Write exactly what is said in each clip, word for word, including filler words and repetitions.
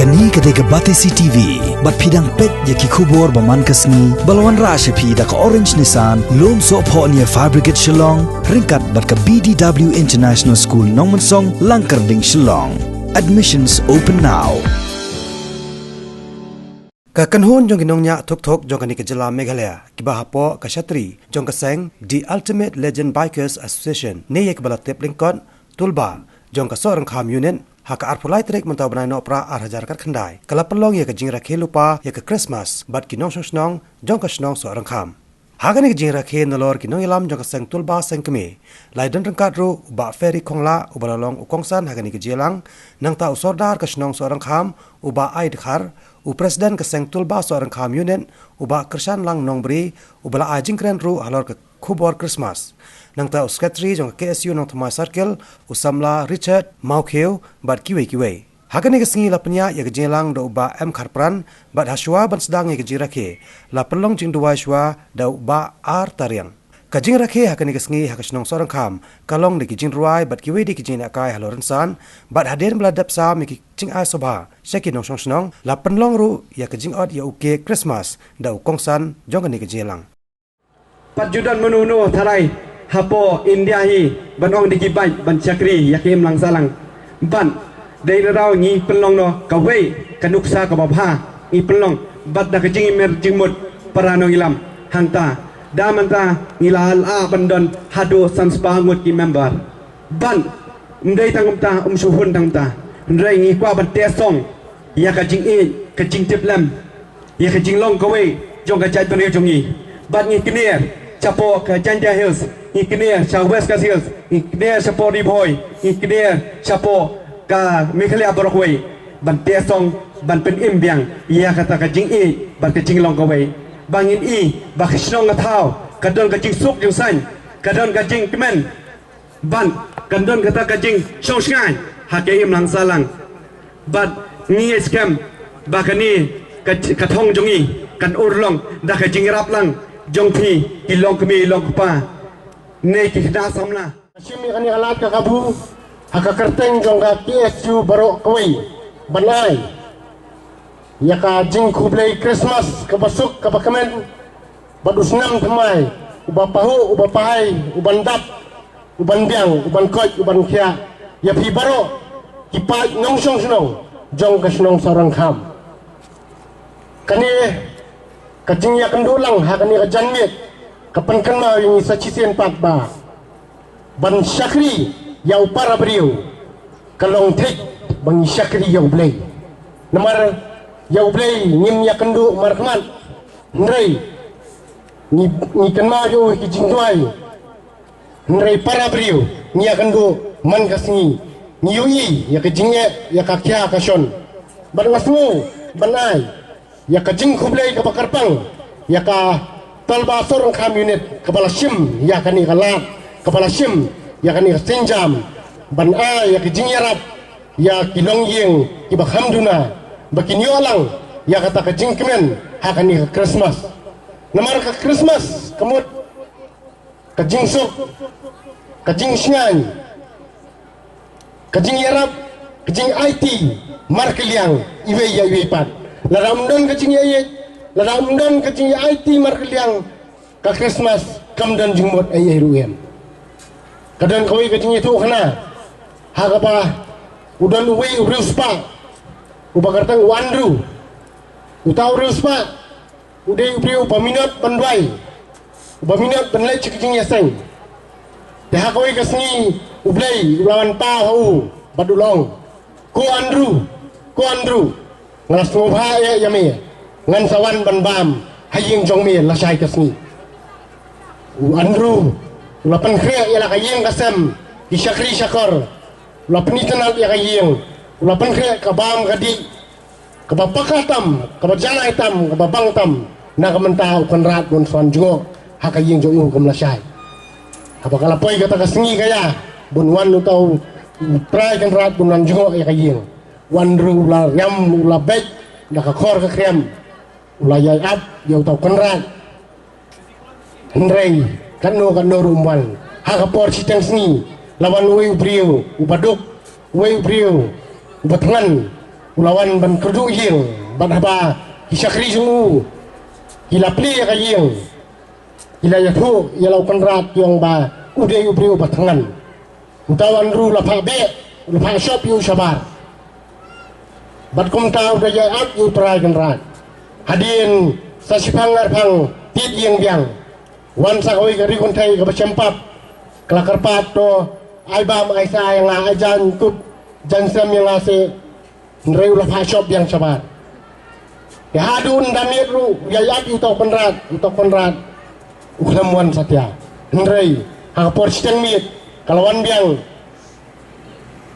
Kane ka dei ka Batesi T V, bad phi dang peit ïa ki khubor ba man ka sngi, ba la wanrah sha phi da ka Orange Nissan, Lumsohphoh near Fire Brigade Shillong, ryngkat bad ka B D W International School Nongmensong, Langkyrding, Shillong. Admissions open now. Ka kynhun jong ki nongñiah thuk thuk jong kane ka jylla Meghalaya, kiba hapoh ka shatri jong ka seng The Ultimate Legend Bikers Association, ne ïa kiba la tip lyngkot Tulba, jong ka Sohryngkham Unit, ha ka arphew lai tarik mynta u bnai Nohprah ar hajar khatkhyndai, ka la pynlong ïa ka jingrakhe lypa ïa ka Christmas bad ki nongshong shnong jong ka shnong Sohryngkham. Ha kane ka jingrakhe nalor ki nongïalam jong ka seng Tulba seng kmie, la ïadon ryngkat ruh u Bah Ferry Khonglah, uba la long u kongsan ha kane ka jingïalang, nangta u Sordar ka shnong Sohryngkham, u Bah Ai Dkhar, u President ka seng Tulba Sohryngkham Unit, u Bah Kyrshanlang Nongbri, uba la ai jingkren ruh halor ka khubor Christmas. Nangta u Secretary jong ka K S U Nongthymmai Circle, u Samla Richard Mawkhiew, bad kiwei kiwei. Ha kane ka sngi la pynïaid ïa ka jingïalang da u Bah M Kharpran, bad hashwa ban sdang ïa ka jingrakhe, la pynlong jingduwai shwa da u Bah R Tariang. Ka jingrakhe ha kane ka sngi ha ka shnong Sohryngkham, ka long da ki jingrwai bad kiwei de ki jingïalehkai halor rynsan, bad hadien ba la dep sam ïa ki jingai sngewbha sha ki nongshong shnong, la pynlong ruh ïa ka jingot ïa u cake Christmas da u kongsan jong kane ka jingïalang. Pat ju don mano mano tharai hapoh India hi ban ong da ki bike ban shakri ïa ka imlang sahlang. Bad dei na daw ngi pynlong noh kawei ka nuksa kaba bha, ngi pynlong bad da ka jingïamir jingmut para nongïalam. Hangta da mynta ngi la lah ban don haduh san spah ngut ki member. Bad ym dei tang kumta, ym shu hun tang kumta, hynrei ngi kwah ban teh song ïa ka jingïeit, ka jingtiplem, ïa ka jinglong kawei jong ka jaitbynriew jong ngi. Bad ngi kner shapoh ka Jaintia Hills, ngi kner sha West Khasi Hills, ngi kner shapoh Ri Bhoi, ngi kner shapoh ka Meghalaya baroh kawei, ban teh song, ban pynim biang ïa kata ka jingïeit bad ka jinglong kawei. Ba ngin i ba ka shnong ka thaw ka don ka jingsuk jingsaiñ, ka don ka jingkmen, bad kan don kata ka jingshong shngaiñ ha ka imlang sahlang. Bad ngi ngeit skhem ba kane ka, ka thong jong ngi kan urlong da ka jingïarap lang jong phi ki longkmie longkpa ne ki khynnah samla. Shim ïa kane ka lad ka kabu ha ka kyrteng jong ka K S U baroh kawei ban ai ïa ka jingkhublei Christmas kaba suk kaba kmen bad u snem thymmai uba pahuh, uba pahai, uban dap, uban biang, uban koit, uban khiah ïa phi baroh ki paid nongshong shnong jong ka shnong Sohryngkham. Kane ka jingïakynduh lang ha kane ka janmiet ka pynkynmaw ïa ngi sa shisien pat ba ban shakri ïa u para briew ka long thik ba ngi shakri ïa U Blei. Namar ïa U Blei ngim ïakynduh markhmat, hynrei ngi, ngi kynmaw ïa u ha ki jingduwai. Hynrei para briew ngi ïakynduh man ka sngi, ngi ïohi ïa ka jingeh, ïa ka khia ka shon. Bad nga sngew ban ai ïa ka jingkhublei kaba kyrpang ïa ka Tolba Sohryngkham Unit kaba la shim ïa kane ka lad, kaba la shim ïa kane ka sienjam ban ai ïa ka jingïarap ïa ki longïing kiba kham duna ba kin ïoh lang ïa kata ka jingkmen ha kane ka Christmas. Namar ka Christmas ka mut ka jingsuk, ka jingshngaiñ, ka jingïarap, ka jingaiti markylliang iwei ïa iwei pat. Lada ym don ka jingïaieit, lada ym don ka jingïaiti markylliang, ka Christmas kam don jingmut ei ei ruh em. Ka don kawei ka jingïathuhkhana ha kaba u don uwei u riewspah uba kyrteng u Andrew. Uta u riewspah u dei u briew uba minot ban duwai, uba minot ban leit sha ka jingïaseng. Te ha kawei ka sngi U Blei u la wan paw ha u bad u la ong, "Ko Andrew, ko Andrew, nga la sngewbha ïa, ïa me, ngan sa wan ban bam ha ïing jong me lashai ka sngi." U Andrew u la pynkhreh ïa la ka ïing ka sem, ki shakri shakor, u la pynitynnad ïa ka ïing, u la pynkhreh ka bam ka dih, kaba paka tam, kaba jalai tam, kaba bang tam, na ka bynta u Kynrad ban sa wan jngoh ha ka ïing jong u kum lashai. Haba ka la poi kata ka sngi ka ïa ban wan uta u Trai Kynrad ban wan jngoh ïa ka ïing, u Andrew u la riam, u la beit da ka khor ka khriam, u la ïai ap ïa uta u Kynrad. Hynrei katno katno ruh um wan. Ha ka por shiteng sngi la wan uwei u briew uba duk, uwei u briew uba thngan, U la wan ban kyrduh ïing, bad haba ki shakri jong u ki la plie ïa ka ïing, ki la ïathuh ïa la u Kynrad ki ong ba u dei u briew ba thngan. Uta u Andrew u la phah beh, u la phah shop ïa u shabar. Bad kumta u da ïa ap ïa u Trai Kynrad. Hadien sa shipang arpang tied ïing biang. Wan sa kawei ka ri kynthei kaba shem pap. Ka la kyrpad to, ai bam ai sa ïa nga, ai jan kup jan sem ïa nga seh. Hynrei u la phah shop biang shabar. Ïa haduh ynda miet ruh u ïa ïap ïa uta u Kynrad, uta u Kynrad u khlem wan satia. Hynrei ha ka por shiteng miet ka la wan biang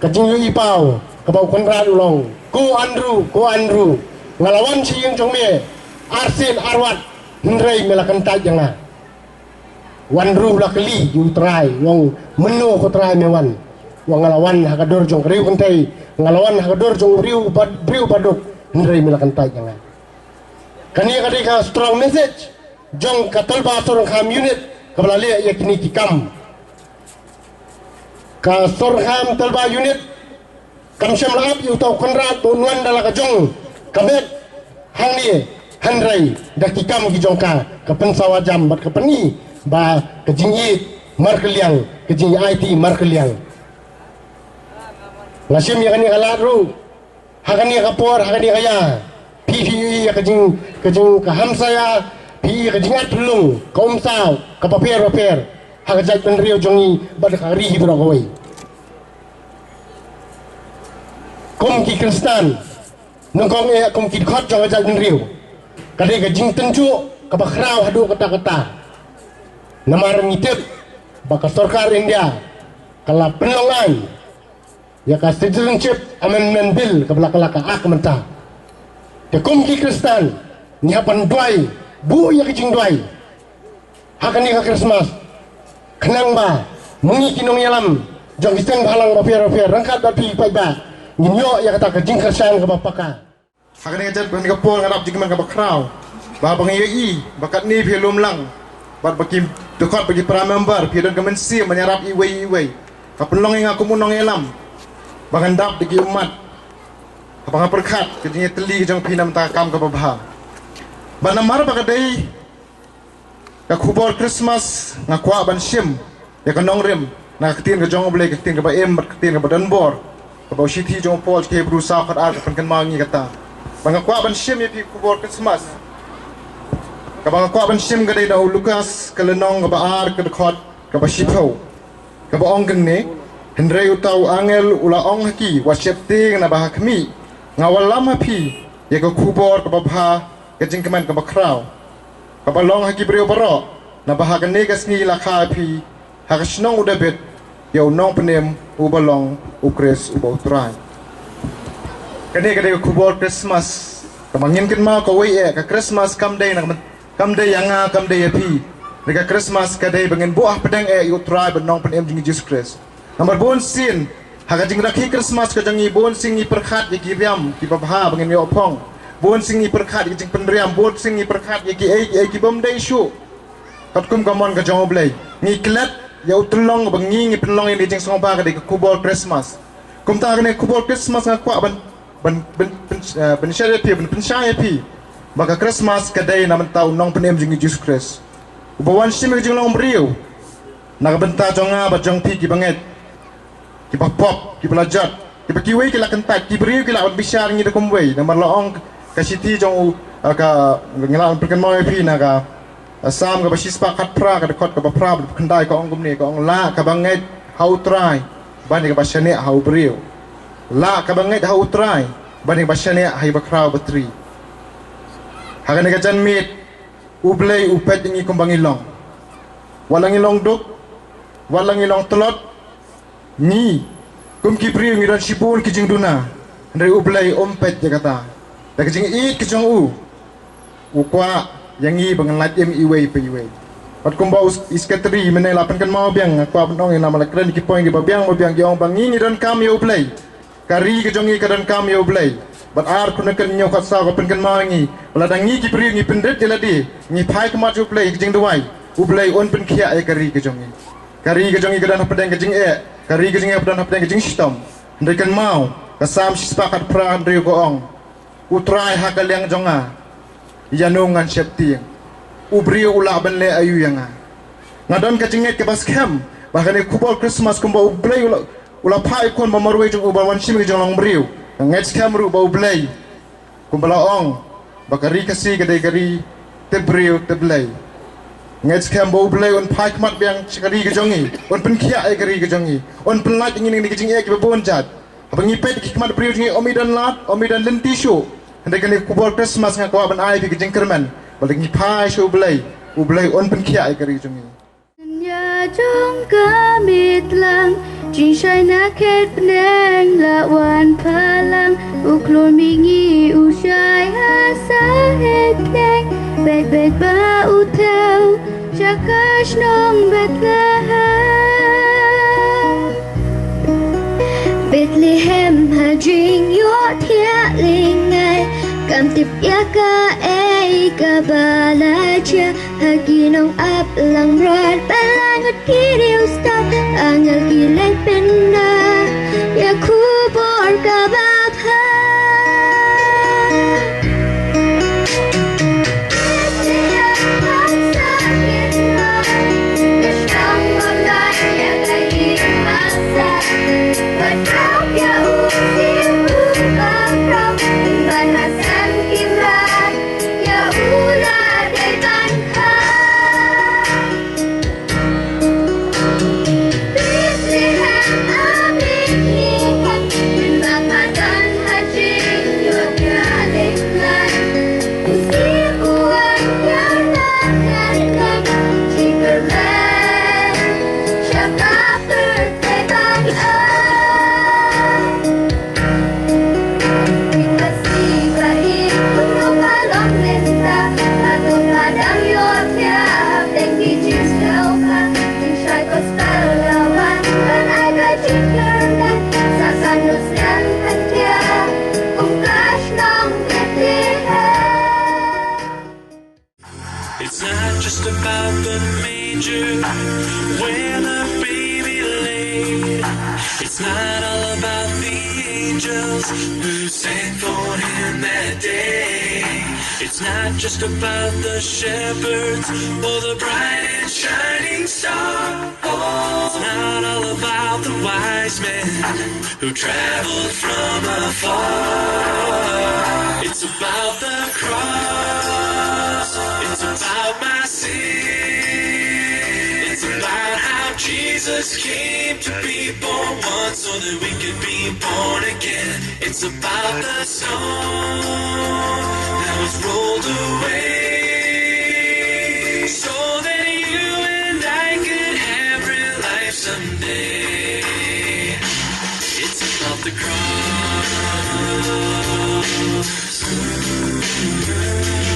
ka jingïohi paw kaba u Kynrad u la ong, ko Andrew, ko Andrew, nga la wan sha ïing jong me arsien arwat, hynrei me la kyntait ïa nga. U Andrew u la kylli ïa u Trai, u ong, mynno ko Trai me wan? U ong, nga la wan ha ka dur jong ka ri kynthei, nga la wan ha ka dur jong u briew ba, briew baduk, hynrei me la kyntait ïa nga. Kane ka dei ka strong message jong ka Tolba Sorkham unit kaba la leh ïa kine ki kam. Ka Sorkham Tolba unit kam shym la ap ïa uta u Kynrad ba un wan da la ka jong ka met hangne, hynrei da ki kam ki jong ka, ka pynsawa jam bad ka pyni ba ka jingïeit markylliang, ka jingïeit markylliang. Nga shim ïa kane ka lad ruh ha kane ka por, ha kane ka ïa, phi, phi ïohi ïa ka jing, ka jing, ka hamsaïa, phi ïohi ka jingat pynlong, ka umsaw kaba pher bapher ha ka jaitbynriew jong ngi bad ka ri hi baroh kawei. Kum ki Khristan, nyngkong eh kum ki dkhot jong ka jaitbynriew, ka dei ka jingtynjuh kaba khraw haduh katta katta. Namar ngi tip ba ka sorkar India ka la pynlong aiñ ïa ka Citizenship Amendment Bill kaba la kylla ka Act mynta. Te kum ki Khristan ngi hap ban duwai, buh ïa ka jingduwai ha kane ka Christmas, khnang ba ma ngi ki nongïalam jong ki seng bhalang bapher bapher, ryngkat bad phi paidbah, ngin ïoh ïa kata ka jingkyrshan kaba paka. Ha kane ka jait, ha kane ka por nga dap jingkmen kaba khraw ba, ba nga ïohi ba katne phi lum lang bad ba ki dkhot, ba ki para member, phi don ka mynsiem ban ïarap iwei iwei. Ka pynlong ïa nga kum u nongïalam ba ngan dap da ki ummat haba nga pyrkhat ka jingïatylli ka jong phi na ka bynta ka kam kaba bha. Bad namar ba ka dei ka khubor Christmas, nga kwah ban shim ïa ka nongrim na ka ktien ka jong U Blei, ka ktien kaba im bad ka ktien kaba donbor, kaba u shithi jong u Paul sha ki Hebru saw khatar ka pynkynmaw ïa ngi kata. Ba nga kwah ban shim ïa phi ka khubor Christmas kaba nga kwah ban shim ka dei na u Lukas, ka lynnong kaba ar, ka dkhot kaba shiphew, kaba ong kumne: Hynrei uta u angel u la ong ha ki, wat sheptieng, naba ha khmih, nga wallam ha phi ïa ka khubor kaba bha ka jingkmen kaba khraw, kaba long ha ki briew baroh, naba ha kane ka sngi la kha ïa phi ha ka shnong u Dabid ïa u Nongpynim, uba long u Khrist, uba u Trai. Kane ka dei ka khubor Christmas kaba ngin kynmaw kawei eh. Ka Christmas kam dei na ka, kam dei ïa nga, kam dei ïa phi. Ka Christmas ka dei ba ngin buh hapdeng eh ïa u Trai bad Nongpynim jong ngi Jisu Khrist. Namar bunsien ha ka jingrakhe Christmas ka jong ngi, bunsien ngi pyrkhat ïa ki riam kiba bha ba ngin ïoh phong. Bunsien ngi pyrkhat ïa ki jingpynriam, bunsien ngi pyrkhat ïa kiei kiei kibym dei shuh katkum ka mon ka jong U Blei. Ngi klet ïa u tyllong ba ngi, ngi pynlong ïa ka jingsngewbha, ka dei ka khubor Christmas. Kumta kane ka khubor Christmas nga kwah ban, ban, ban, ban, eh, ban share ïa phi, ban pynshai ïa phi ba ka Christmas ka dei na bynta u Nongpynim jong ngi Jisu Khrist, uba wan shim ïa ka jinglong briew na ka bynta jong nga bad jong phi kiba ngeit, kiba pop, kiba la jot, kiba kiwei ki la kyntait, ki briew ki lah ban bishar ïa ngi da kumwei. Namar la ong ka shithi jong u, ah, ka, ngi lah ban pynkynmaw ïa phi na ka, ah, Salm kaba shispah khatphra, ka dkhot kaba phra bad khyndai, ka ong kumne, ka ong: La kaba ngeit ha u Trai ban ïa kaba shaniah ha u briew. La kaba ngeit ha u Trai ban ïa kaba shaniah ha i bakhraw batri. Ha kane ka janmiet U Blei u peit ïa ngi kumba ngi long. Wat la ngi long duk, wat la ngi long tlot, ngi kum ki briew ngi don shibun ki jingduna, hynrei U Blei um peit ïa kata. Da ka jingïeit ka jong u, u kwah ïa ngi ba ngan lait im iwei pa iwei. Bad kumba u s-, i Secretary mynne la pynkynmaw biang, nga kwah ban ong ïa, namar la kren ki point kiba biang ba biang, ki ong ba ngi, ngi donkam ïa U Blei. Ka ri ka jong ngi ka donkam ïa U Blei. Bad Ar Chronicle hynñiew khatsaw ka pynkynmaw ïa ngi ba lada ngi ki briew ngi pynrit ïa lade, ngi phai khmat ïa U Blei ha ka jingduwai, U Blei un pynkhiah ïa ka ri ka jong ngi. Ka ri ka jong ngi ka don hapdeng ka jingeh, ka ri ka jong ngi ka don hapdeng ka jingshitom. Hynrei kynmaw, Ka Salm shispah khatphra hynriew ka ong, U Trai ha ka liang jong nga, ïano ngan sheptieng? U briew u lah ban leh aïu ïa nga? Nga don ka jingngeit kaba skhem ba kane ka khubor Christmas kumba U Blei u la, u la phah ïa u Khun ba marwei jong u ban wan shim ïa ka jinglong briew. Nga ngeit skhem ruh ba U Blei, kumba la ong ba ka Ri Khasi ka dei ka ri tip briew tip Blei. Nga ngeit skhem ba U Blei un phai khmat biang sha ka ri ka jong ngi, un pynkhiah ïa ka ri ka jong ngi, un pynlait ïa ngi na kine ki jingeh kiba bun jait. Haba ngi peit ki khmat briew jong ngi, ym i don lad, ym i don lynti shuh. Hynrei kane ka khubor Christmas nga kwah ban ai phi ka jingkyrmen ba lada ngi phai sha U Blei, U Blei un pynkhiah ïa ka ri jong ngi. Ïa jong ka mitlang, jingshai na khet bneng la wan phalang, u khlur mihngi u shai ha sahet bneng, beit beit ba u thew sha ka shnong Bethlehem. Bethlehem ha jingïohthiah lyngngai, kam tip ïa kaei kaba la jia, ha ki nong ap langbrot ba la ngut ki riewstad, angel ki leit pynda ïa ka khubor kaba bha. It's not just about the manger where the baby lay. It's not all about the angels who sang for him that day. It's not just about the shepherds or the bright and shining star. It's not all about the wise men who traveled from afar. It's about the cross. It's about my sin. It's about how Jesus came to be born once so that we could be born again. It's about the stone that was rolled away so that you and I could have real life someday. It's about the cross.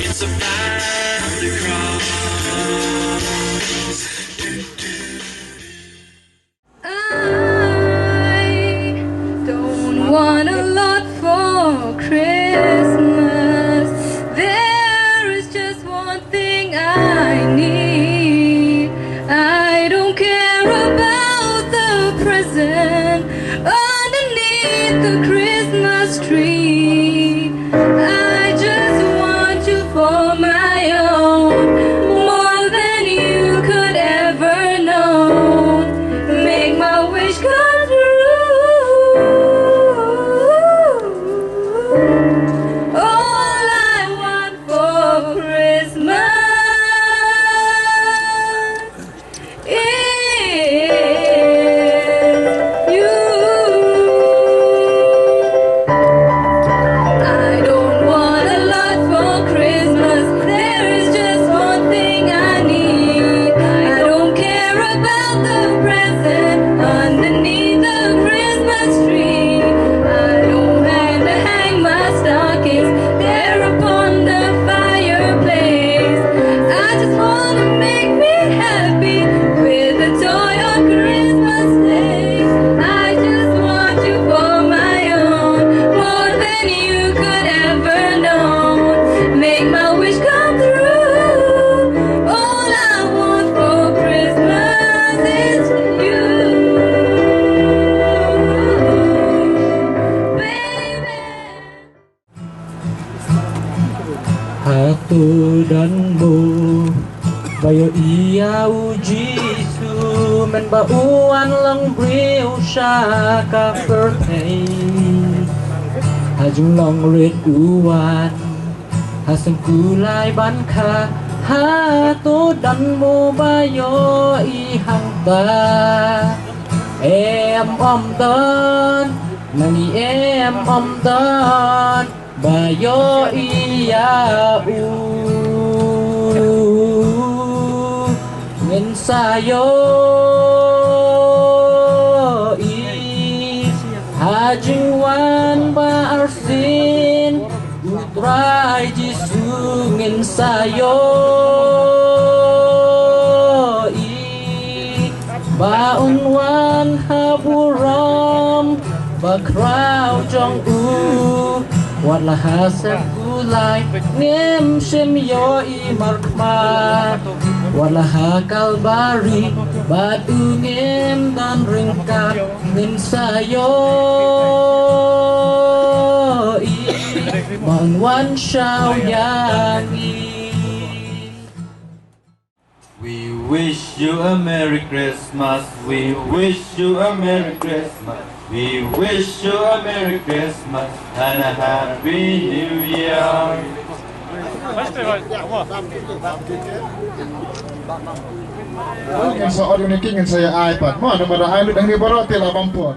It's about the cross. I don't want a lot for Christmas. There is just one thing I need. I don't care about the present underneath the Christmas tree. I just want you for my own, more than you could ever know. Make my wish come true. Hato don mo ba ïohi ïa u Jisu mynba u wan long briew sha ka pyrthei? Ha jinglong rit u wan ha seng kulai ban kha. Hato don mo ba ïohi hangta? Em, ym don. Nangne em, ym don ba ïohi ïa u. Ngin sa ïohi ha jingwan ba arsien u Trai Jisu. Ngin sa ïohi ba un wan ha burom bakhraw jong u. Wat la ha seng kulai ngim shym ïohi markhmat. Wat la ha Kalbari bad u ngim don ryngkat. Ngin sa ïohi ba un wan shaw ïa ngi. We wish you a Merry Christmas. We wish you a Merry Christmas. We wish you a Merry Christmas and a Happy New Year. Ngin sa ot ïa une ki, ngin sa ïa ai pat. Mo, namar ai lut hangne baroh te la bam por.